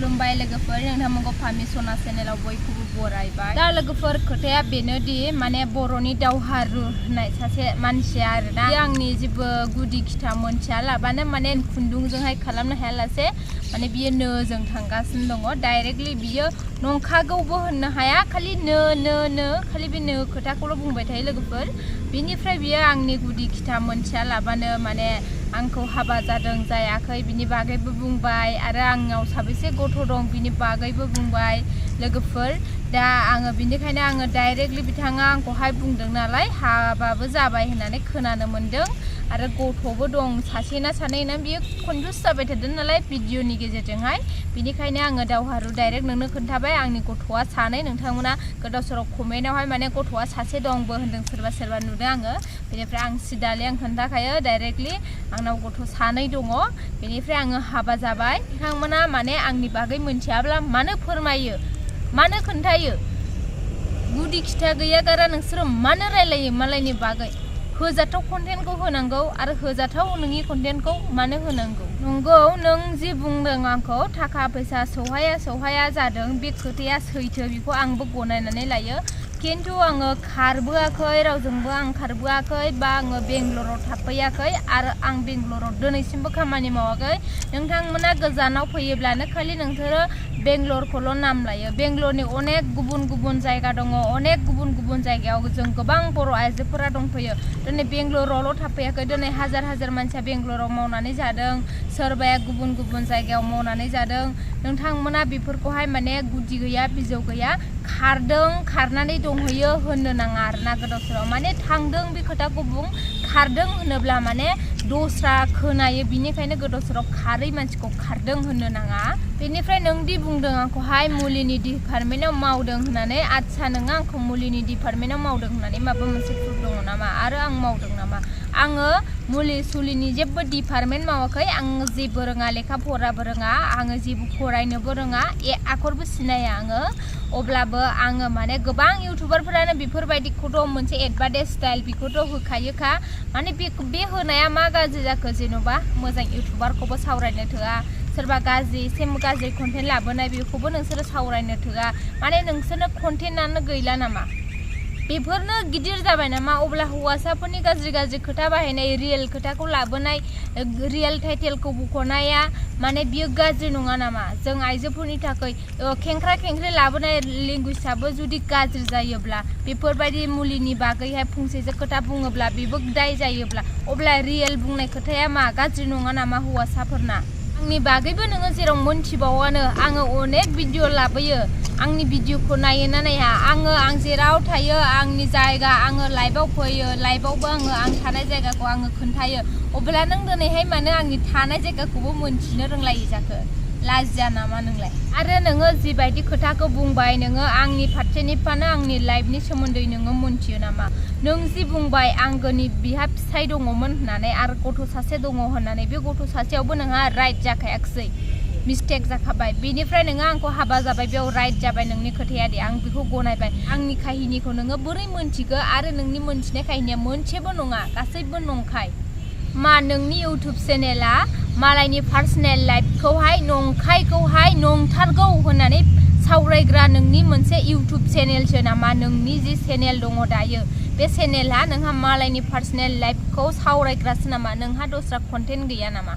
खुलुमबाय लोगोफोर नोंथांमोनखौ फामिसना चेनेलाव बयखौबो बरायबाय दा लोगोफोर खोथाया बेनोदि माने बर'नि दावहारु होननाय सासे मानसिया आरोना आंनि जेबो गुदि खिथा मोनथिया लाबानो माने खुन्दुंजोंहाय खालामनो हायालासे माने बियो नोजों थांगासिनो दङ डाइरेक्टलि बियो नंखागौबो होननो हाया खालि नो खालि बे नो खोथाखौल' बुंबाय थायो लोगोफोर बिनिफ्राय बियो आंनि गुदि खिथा मोनथिया लाबानो माने आंखौ हाबा जादों जायाखै बिनि बागैबो बुंबाय आरो आंनाव साबेसे गथ' दं बिनि बागैबो बुंबाय लोगोफोर दा आङो बिनिखायनो आङो डाइरेक्टलि बिथाङा आंखौहाय बुंदों नालाय हाबाबो जाबाय होननानै खोनानो मोनदों आरो गथ'बो दं सासे ना सानै ना बियो कनफ्यूज जाबाय थादों नालाय भिडिअनि गेजेरजोंहाय बिनिखायनो आङो दावहारु डाइरेक्ट नोंनो खोन्थाबाय आंनि गथ'आ सानै नोंथांमोना गोदाव सोराव कमेन्टआवहाय माने गथ'आ सासे दंबो होनदों सोरबा नुदों आङो बेनिफ्राय आं सिदाले आं खोन्थाखायो डाइरेक्टलि आंनाव गथ' सानै दङ बेनिफ्राय आङो हाबा जाबाय नोंथांमोना माने आंनि बागै मोनथियाब्ला मानो फोरमायो मानो खोन्थायो गुदि खिथा गैया गारा नोंसोरो मानो रायलायो मालायनि बागै होजाथाव कन्टेन्टखौ होनांगौ आरो होजाथाव नोंनि कन्टेन्टखौ मानो होनांगौ नंगौ नों जि बुंदों आंखौ थाखा फैसा सौहाया जादों बे खोथाया सैथो बेखौ आंबो गनायनानै लायो किन्तु आङो खारबोआखै रावजोंबो आं खारबोआखै बा आङो बेंगलराव थाफैयाखै आरो आं बेंगलराव दिनैसिमबो खामानि मावाखै नोंथांमोना गोजानाव फैयोब्लानो खालि नोंसोरो बेंगलरखौल' नाम लायो बेंगलरनि अनेक गुबुन जायगा दङ अनेक गुबुन जायगायाव जों गोबां बर' आइजोफोरा दंफैयो दिनै बेंगलरावल' थाफैयाखै दिनै हाजार मानसिया बेंगलराव मावनानै जादों सोरबाया गुबुन जायगायाव मावनानै जादों नोंथांमोना बेफोरखौहाय माने गुदि गैया बिजौ गैया खारनानै दंहैयो होननो नाङा आरोना गोदाव सोराव माने थांदों बे खोथाखौ बुं खारदों होनोब्ला माने दस्रा खोनायो बिनिखायनो गोदाव सोराव खारै मानसिखौ खारदों होननो नाङा बेनिफ्राय नोंदि बुंदों आंखौहाय मुलिनि डिपार्टमेन्टआव मावदों होननानै आच्छा नोङो आंखौ मुलिनि डिपार्टमेन्टआव मावदों होननानै माबा मोनसे प्रुफ दङ नामा आरो आं मावदों नामा आङो मुलि सुलिनि जेबो डिपार्टमेन्ट मावाखै आं जेबो रोङा लेखा फराबो रोङा आङो जेबो फरायनोबो रोङा आखरबो सिनाया आङो अब्लाबो आङो माने गोबां इउटुबारफोरानो बेफोरबायदिखौथ' मोनसे एडभार्टाइज स्टाइल बेखौथ' होखायोखा माने बे होनाया मा गाज्रि जाखो जेन'बा मोजां इउटुबारखौबो सावरायनो थोआ सोरबा गाज्रि एसे गाज्रि कन्टेन्ट लाबोनाय बेखौबो नोंसोरो सावरायनो थोआ माने नोंसोरनो कन्टेन्टआनो गैला नामा बेफोरनो गिदिर जाबाय नामा अब्ला हौवासाफोरनि गाज्रि खोथा बाहायनाय रियेल खोथाखौ लाबोनाय रियेल टाइटेलखौ बुख'नाया माने बियो गाज्रि नङा नामा जों आइजोफोरनि थाखाय खेंख्रा लाबोनाय लेंगुवेजआबो जुदि गाज्रि जायोब्ला बेफोरबायदि मुलिनि बागैहाय फंसेसो खोथा बुङोब्ला बेबो दाय जायोब्ला अब्ला रियेल बुंनाय खोथाया मा गाज्रि नङा नामा हौवासाफोरना आंनि बागैबो नोङो जेराव मोनथिबावानो आङो अनेक भिडिअ लाबोयो आंनि भिडिअखौ नायोना नाया आं जेराव थायो आंनि जायगा आङो लाइभआव फैयो लाइभआवबो आं थानाय जायगाखौ आङो खोन्थायो अब्ला नों दिनैहाय मानो आंनि थानाय जायगाखौबो मोनथिनो रोंलायै जाखो लाजिया नामा नोंलाय आरो नोङो जिबायदि खोथाखौ बुंबाय नोङो आंनि फारसेनिफ्रायनो आंनि लाइफनि सोमोन्दै नोङो मोनथियो नामा नों जि बुंबाय आंगोनि बिहा फिसाय दङमोन होननानै आरो गथ' सासे दङ होननानै बे गथ' सासेयावबो नोंहा राइट जाखायाखसै मिस्टेक जाखाबाय बेनिफ्राय नोङो आंखौ हाबा जाबाय बेयाव राइट जाबाय नोंनि खोथाया दे आं बेखौ गनायबाय आंनि काहिनिखौ नोङो बोरै मोनथिगो आरो नोंनि मोनथिनाय काहिनिया मोनसेबो नङा गासैबो नंखाय मा नोंनि इउटुब चेनेला मालायनि पार्सनेल लाइफखौहाय नंखायखौहाय नंथारगौ होननानै सावरायग्रा नोंनि मोनसे इउटुब चेनेलसो नामा नोंनि जि चेनेल दङ दायो बे चेनेला नोंहा मालायनि पार्सनेल लाइफखौ सावरायग्रासो नामा नोंहा दस्रा कन्टेन्ट गैया नामा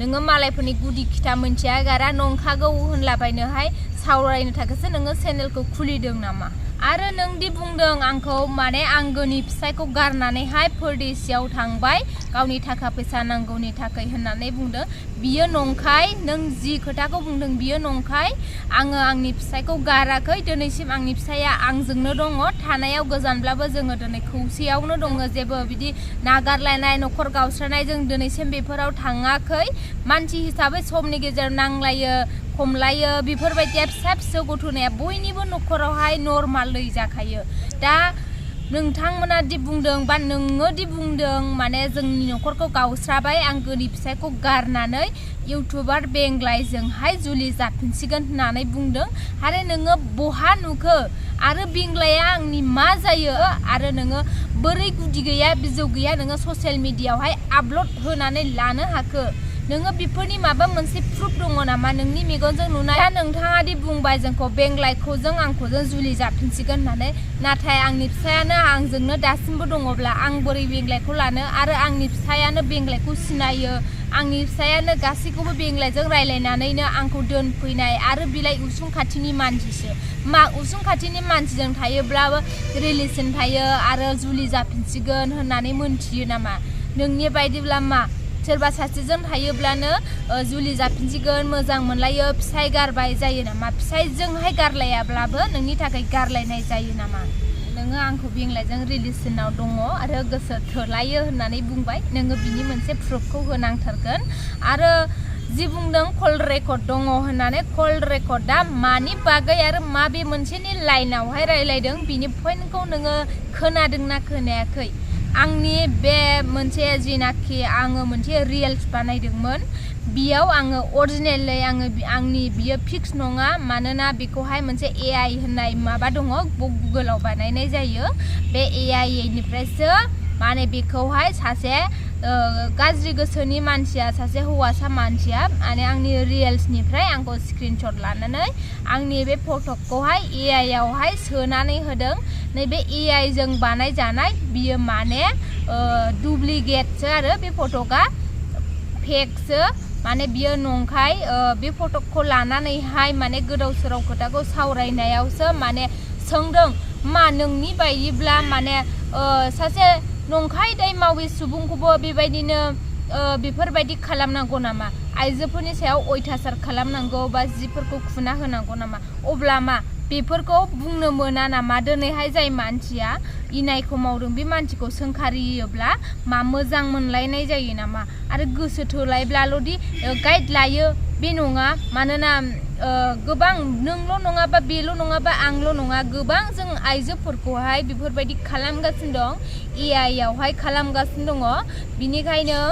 नोङो मालायफोरनि गुदि खिथा मोनथिया गारा नंखागौ होनलाबायनोहाय सावरायनो थाखायसो नोङो चेनेलखौ खुलिदों नामा आरो नोंदि बुंदों आंखौ माने आंगोनि फिसायखौ गारनानैहाय परदेसियाव थांबाय गावनि थाखा फैसा नांगौनि थाखाय होननानै बुंदों बियो नंखाय नों जि खोथाखौ बुंदों बियो नंखाय आङो आंनि फिसायखौ गाराखै दिनैसिम आंनि फिसाया आंजोंनो दङ थानायाव गोजानब्लाबो जोङो दिनै खौसेयावनो दङ जेबो बिदि नागारलायनाय न'खर गावस्रानाय जों दिनैसिम बेफोराव थाङाखै मानसि हिसाबै समनि गेजेराव नांलायो खमलायो बेफोरबायदिया फिसा गथ'नाया बयनिबो न'खरावहाय नर्मालै जाखायो दा नोंथांमोना दि बुंदों बा नोङो दि बुंदों माने जोंनि न'खरखौ गावस्राबाय आंगोनि फिसायखौ गारनानै इउटुबार बेंग्लायजोंहाय जुलि जाफिनसिगोन होननानै बुंदों आरो नोङो बहा नुखो आरो बेंग्लाया आंनि मा जायो आरो नोङो बोरै गुदि गैया बिजौ गैया नोङो ससियेल मिडियायावहाय आपल'ड होनानै लानो हाखो नोङो बेफोरनि माबा मोनसे प्रुफ दङ नामा नोंनि मेगनजों नुनाय दा नोंथाङा दि बुंबाय जोंखौ बेंलायखौ जों आंखौजों जुलि जाफिनसिगोन होननानै नाथाय आंनि फिसायानो आंजोंनो दासिमबो दङब्ला आं बोरै बेंलायखौ लानो आरो आंनि फिसायानो बेंलायखौ सिनायो आंनि फिसायानो गासैखौबो बेंलायजों रायलायनानैनो आंखौ दोनफैनाय आरो बिलाइ उसुं खाथिनि मानसिसो मा उसुं खाथिनि मानसिजों थायोब्लाबो रिलेसन थायो आरो जुलि जाफिनसिगोन होननानै मोनथियो नामा नोंनि बायदिब्ला मा सोरबा सासेजों थायोब्लानो जुलि जाफिनसिगोन मोजां मोनलायो फिसाय गारबाय जायो नामा फिसायजोंहाय गारलायाब्लाबो नोंनि थाखाय गारलायनाय जायो नामा नोङो आंखौ बेंलायजों रिलेसनाव दङ आरो गोसो थोलायो होननानै बुंबाय नोङो बिनि मोनसे प्रुफखौ होनांथारगोन आरो जि बुंदों कल रेकर्ड दङ होननानै कल रेकर्डआ मानि बागै आरो माबे मोनसेनि लाइनावहाय रायलायदों बिनि पइन्टखौ नोङो खोनादोंना खोनायाखै आंनि बे मोनसे जिनाखि आङो मोनसे रिल्स बानायदोंमोन बियाव आङो अरिजिनेलै आंनि बियो फिक्स नङा मानोना बेखौहाय मोनसे AI होननाय माबा दङ गुगोलाव बानायनाय जायो बे AI निफ्रायसो माने बेखौहाय सासे गाज्रि गोसोनि मानसिया सासे हौवासा मानसिया माने आंनि रिल्सनिफ्राय आंखौ स्क्रिनशट लानानै आंनि बे फटकखौहाय AI आवहाय सोनानै होदों नैबे AI जों बानायजानाय बियो माने डुप्लिकेटसो आरो बे फटका फेकसो माने बियो नंखाय बे फटकखौ लानानैहाय माने गोदाव सोराव खोथाखौ सावरायनायावसो माने सोंदों मा नोंनि बायदिब्ला माने सासे नंखाय दाय मावि सुबुंखौबो बेबायदिनो बेफोरबायदि खालामनांगौ नामा आइजोफोरनि सायाव अयथासार खालामनांगौ बा जिफोरखौ खुना होनांगौ नामा अब्ला मा बेफोरखौ बुंनो मोना नामा दिनैहाय जाय मानसिया इनायखौ मावदों बे मानसिखौ सोंखारियोब्ला मा मोजां मोनलायनाय जायो नामा आरो गोसो थोलायब्लाल'दि गाइड लायो बे नङा मानोना गोबां नोंल' नङाबा बेल' नङाबा आंल' नङा गोबां जों आइजोफोरखौहाय बेफोरबायदि खालामगासिनो दं AI आवहाय खालामगासिनो दङ बिनिखायनो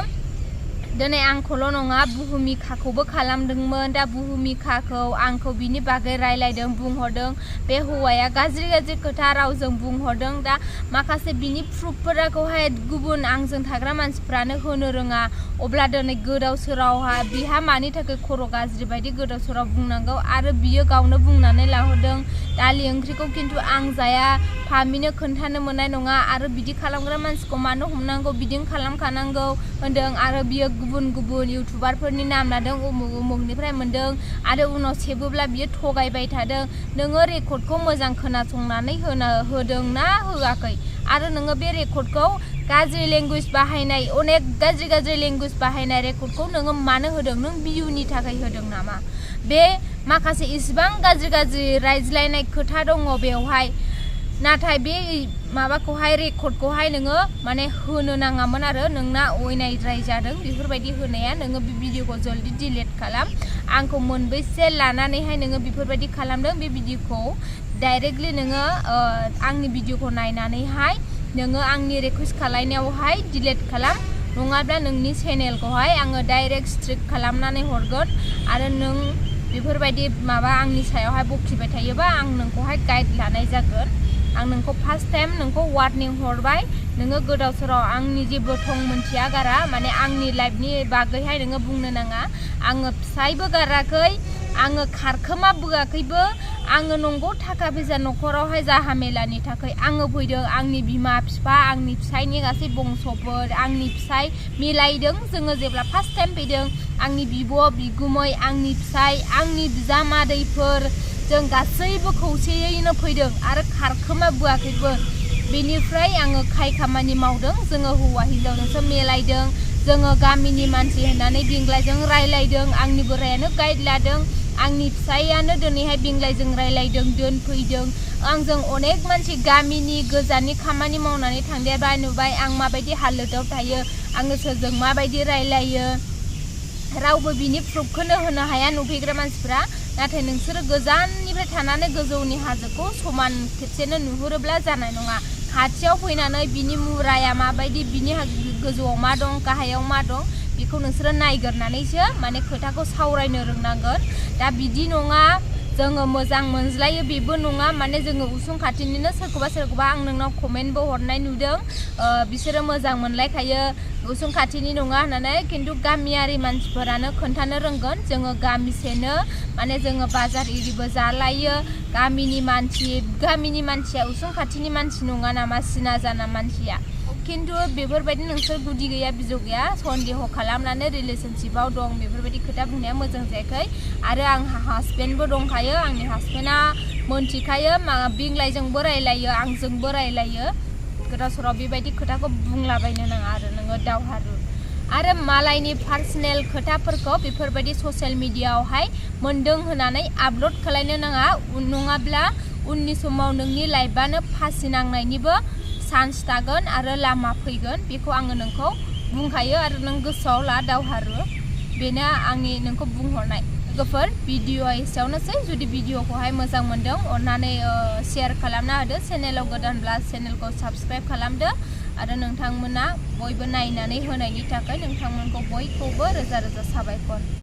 दिनै आंखौल' नङा बुहुमिखाखौबो खालामदोंमोन दा बुहुमिखाखौ आंखौ बिनि बागै रायलायदों बुंहरदों बे हौवाया गाज्रि खोथा रावजों बुंहरदों दा माखासे बिनि प्रुफफोरखौहाय गुबुन आंजों थाग्रा मानसिफ्रानो होनो रोङा अब्ला दिनै गोदाव सोरावहा बिहा मानि थाखाय खर' गाज्रि बायदि गोदाव सोराव बुंनांगौ आरो बियो गावनो बुंनानै लाहरदों दालि ओंख्रिखौ खिन्थु आं जाया फामिनो खोन्थानो मोननाय नङा आरो बिदि खालामग्रा मानसिखौ मानो हमनांगौ बिदिनो खालामखानांगौ होनदों आरो बियो गुबुन इउटुबारफोरनि नाम लादों उमुगनिफ्राय मोनदों आरो उनाव सेबोब्ला बियो थगायबाय थादों नोङो रेकर्डखौ मोजां खोनासंनानै होदों ना होआखै आरो नोङो बे रेकर्डखौ गाज्रि लेंगुवेज बाहायनाय अनेक गाज्रि लेंगुवेज बाहायनाय रेकर्डखौ नोङो मानो होदों नों भिउनि थाखाय होदों नामा बे माखासे इसिबां गाज्रि रायज्लायनाय खोथा दङ बेवहाय नाथाय बे माबाखौहाय रेकर्डखौहाय नोङो माने होनो नाङामोन आरो नोंना अयनायद्राय जादों बेफोरबायदि होनाया नोङो बे भिडिअखौ जल्दि डिलीट खालाम आंखौ मोनबैसे लानानैहाय नोङो बेफोरबायदि खालामदों बे भिडिअखौ डाइरेक्टलि नोङो आंनि भिडिअखौ नायनानैहाय नोङो आंनि रिक्वेस्ट खालामनायावहाय डिलीट खालाम नङाब्ला नोंनि चेनेलखौहाय आङो डाइरेक्ट स्ट्रिक खालामनानै हरगोन आरो नों बेफोरबायदि माबा आंनि सायावहाय बखिबाय थायोबा आं नोंखौहाय गाइड लानाय जागोन आं नोंखौ फार्स्ट टाइम नोंखौ वार्निं हरबाय नोङो गोदाव सोराव आंनि जेबो थं मोनथिया गारा माने आंनि लाइफनि बागैहाय नोङो बुंनो नाङा आङो फिसायबो गाराखै आङो खारखोमा बोआखैबो आङो नंगौ थाखा फैसा न'खरावहाय जाहा मेलानि थाखाय आङो फैदों आंनि बिमा बिफा आंनि फिसायनि गासै बंसफोर आंनि फिसाय मिलायदों जोङो जेब्ला फार्स्ट टाइम फैदों आंनि बिब' बिगुमै आंनि फिसाय आंनि बिजामादैफोर जों गासैबो खौसेयैनो फैदों आरो खारखोमा बोआखैबो बेनिफ्राय आङो खामानि मावदों जोङो हौवा हिनजावजोंसो मिलायदों जोङो गामिनि मानसि होननानै बेंग्लायजों रायलायदों आंनि बोरायानो गाइड लादों आंनि फिसायानो दिनैहाय बेंग्लायजों रायलायदों दोनफैदों आंजों अनेक मानसि गामिनि गोजाननि खामानि मावनानै थांदेरबाय नुबाय आं माबायदि हालोदाव थायो आङो सोरजों माबायदि रायलायो रावबो बिनि प्रुफखौनो होनो हाया नुफैग्रा मानसिफ्रा नाथाय नोंसोरो गोजाननिफ्राय थानानै गोजौनि हाजोखौ समान खेबसेनो नुहुरोब्ला जानाय नङा खाथियाव फैनानै बिनि मुराया माबायदि बिनि गोजौआव मा दं गाहायाव मा दं बेखौ नोंसोरो नायगोरनानैसो माने खोथाखौ सावरायनो रोंनांगोन दा बिदि नङा जोङो मोजां मोनज्लायो बेबो नङा माने जोङो उसुं खाथिनिनो सोरखौबा आं नोंनाव कमेन्टबो हरनाय नुदों बिसोरो मोजां मोनलायखायो उसुं खाथिनि नङा होननानै खिन्थु गामियारि मानसिफोरानो खोन्थानो रोंगोन जोङो गामिसेनो माने जोङो बाजार इरिबो जालायो गामिनि मानसिया उसुं खाथिनि मानसि नङा नामा सिना जाना मानसिया खिन्थु बेफोरबायदि नोंसोर गुदि गैया बिजौ गैया सन्देह खालामनानै रिलेशनशिपआव दं बेफोरबायदि खोथा बुंनाया मोजां जायाखै आरो आंहा हासबेन्डबो दंखायो आंनि हासबेन्डआ मोनथिखायो बिंलायजोंबो रायलायो आंजोंबो रायलायो गोदाव सोराव बेबायदि खोथाखौ बुंलाबायनो नाङा आरो नोङो दावहारु आरो मालायनि पार्सनेल खोथाफोरखौ बेफोरबायदि ससियेल मिडियाआवहाय मोनदों होननानै आपल'ड खालायनो नाङा नङाब्ला उननि समाव नोंनि लाइफआनो फासि नांनायनिबो चान्स थागोन आरो लामा फैगोन बेखौ आङो नोंखौ बुंखायो आरो नों गोसोआव ला दावहारु बेनो आंनि नोंखौ बुंहरनाय लोगोफोर भिडिअआ एसेयावनोसै जुदि भिडिअखौहाय मोजां मोनदों अननानै शेयार खालामना होदो चेनेलाव गोदानब्ला चेनेलखौ साबस्क्राइब खालामदो आरो नोंथांमोना बयबो नायनानै होनायनि थाखाय नोंथांमोनखौ बयखौबो रोजा रोजा साबायखर